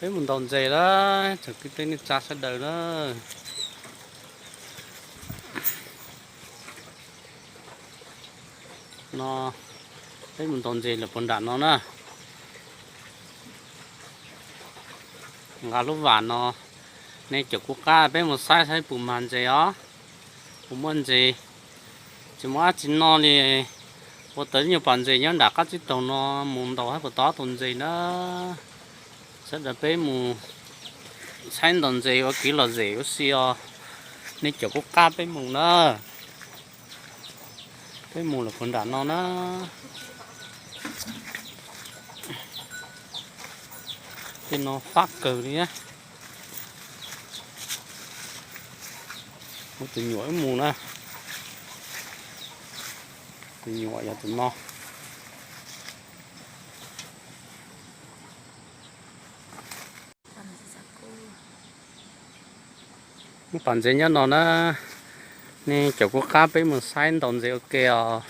Peb mus ntaus ntses lawm, tsoom kwv tij neej tsa sawv daws na. No, peb mus ntaus ntses lawm puag nram no na. Nqa lub vas no, nej caum kuv qab peb mus saib saib puas mag ntses os. Puas muaj ntses, tsis muaj dab tsi noj li. Ua tau ib nyuag pas ntses nyob nram qab tsib taug no, mus ntaus saib puas tau ob tug ntses na. Sawv daws peb mus saib ntaus ntses ua kev lom zem ua si os. Nej caum kuv qab peb mus na. Peb mus lawm puag nram no na. Tej no fab kawg li. Muab tus nyuam wb mus na. Tus nyuam yog tus no. Muaj pas ntses nyob no na. Nej caum kuv qab peb mus saib ntaus ntses ua ke os.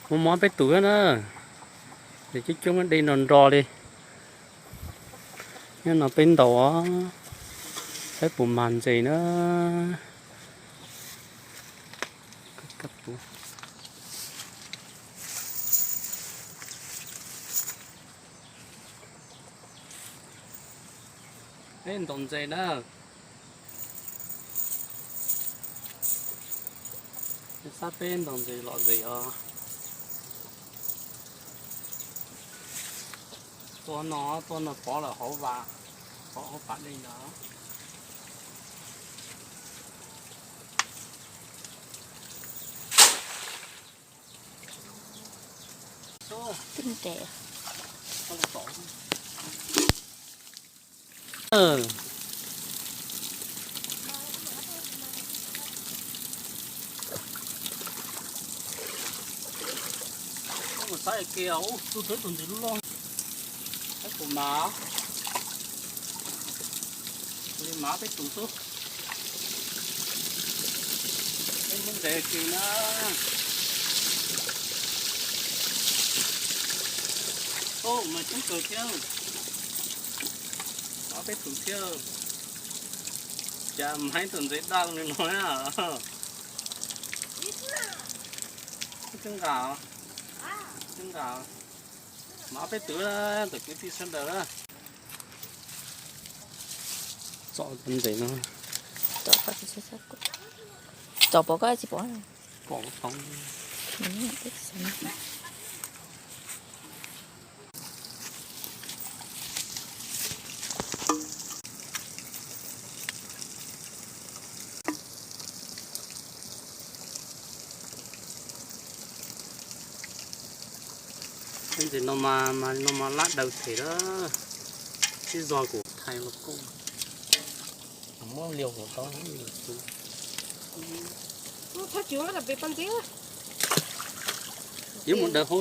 Muaj mob peb tus na. Ntses coob coob dej nro nro li. Nyob no peb ntaus os, saib puas mag ntses na. Peb ntaus ntses na. Peb xab peb ntaus ntses lom zem os. Tua no, tua no pov lawm hauv vas, pov hauv pas dej ntawd. Mus saib kiag ub, tub twb tus ntses lub loj. Saib tus mas, li mas peb tus xwb. Peb mus ntes kiag na. Ub, mas coob kawg thiab. Mas peb tus thiab. Cas mas ib tug ntses daj li no na. Twb nqa, twb nqa. Mas peb tus, tus kwv tij sawv daws na. Tsom ntses no. Tsom pom koj tsis pom. Pom tau. Ntses no mas, mas no mas lab daws them lawm. Sib zog kuv thaiv los kuj muab liag kuv tau. Yuav mus daws hauv